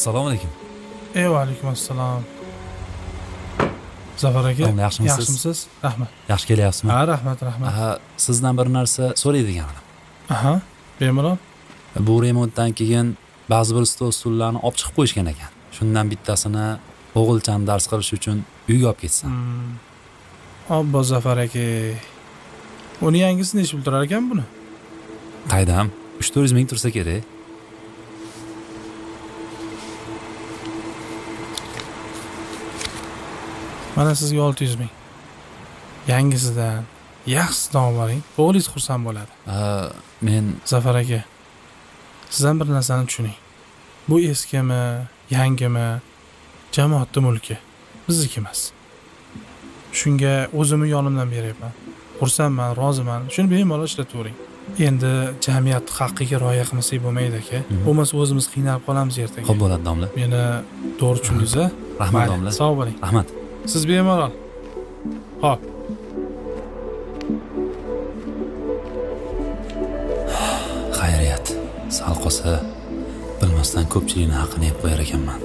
Assalomu alaykum. Va alaykum assalom. Zafar aka, Domla, yaxshimisiz? Yaxshimisiz? Rahmat. Yaxshi kelyapsizmi? Ha, rahmat, rahmat. Aha, sizdan bir narsa so'raydigan edim. Aha, bemalol. Bu remontdan keyin ba'zi bir stol stullarni olib chiqib qo'yishgan ekan. Shundan bittasini o'g'ilcham dars qilish uchun uyga olib ketsam. Obbo Zafar aka. Uni yangisi nechi pul turar ekan buni? Qaydam? 3-400 ming tursa kerak. Mana sizga 600 ming. Yangisidan, yaxshisidan olib boring. O'g'lingiz xursand bo'ladi. Men Zafar aka, siz ham bir narsani tushuning. Bu eskimi, yangimi, jamoatning mulki, bizniki emas. Shunga o'zimni yonimdan beryapman. Xursandman, roziman. Shuni bemalol ishlatavering. Endi jamiyat haqqiga rioya qilmasak bo'lmaydi aka. Bo'lmasa o'zimiz qiynalib qolamiz ertaga. Xo'p bo'ladi domla. Meni to'g'ri tushundingiz a? Rahmat domla. Sog' bo'ling. Rahmat. Siz bemalol. Xo'p. Xayriyat. Sal qolsa bilmasdan ko'pchilikning haqini yeb qo'yar ekanman.